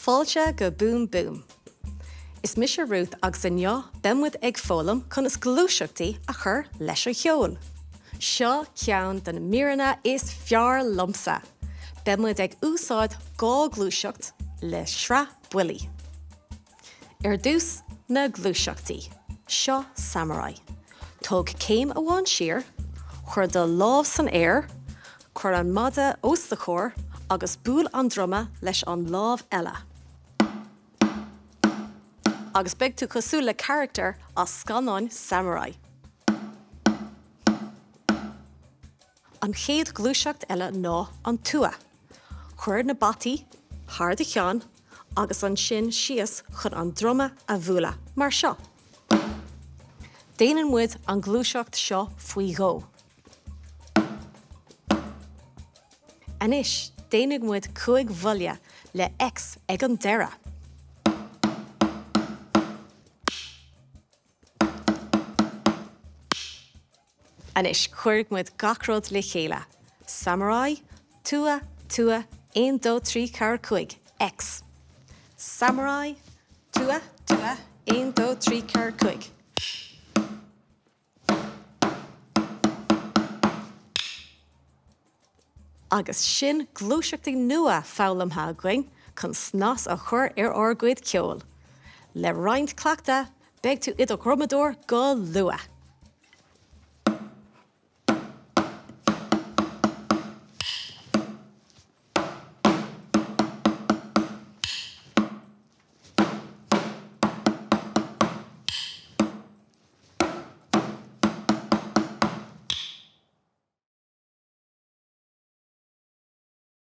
Fáilte go Boom Boom. Is mise Ruth agus inniu beidh muid ag foghlaim conas gluaiseachtaí a chur leis an cheol. Seo ceann de na míreanna is fearr liomsa! Beidh muid ag úsáid 2 gluaiseacht le sraith buillí. Ar dtús, na gluaiseachtaí. Seo Samurai. Tóg céim amháin siar, cuir do lámh san aer, cuir an maide os do chomhair agus buail an druma leis an lámh eile. Agus beidh tú cosúil le carachtar as scannáin Samurai. An chéad ghluaiseacht eile ná an tua. Cuir na bataí thar do cheann agus ansin síos chun an druma a bhualadh, mar seo. Déanann muid an ghluaiseacht seo faoi dhó. Anois, déanfaidh muid 5 bhuille le X ag an deireadh. Anois, cuirfidh muid gach rud le chéile. Samurai, tua, tua, 1, 2, 3, 4, 5, X. Samurai, tua, tua, 1, 2, 3, 4, 5. Agus sin gluaiseachtaí nua foghlamtha againn chun snas a chur ar ár gcuid ceoil. Le roinnt cleachtaidh, beidh tú i do dhrumadóir go luath!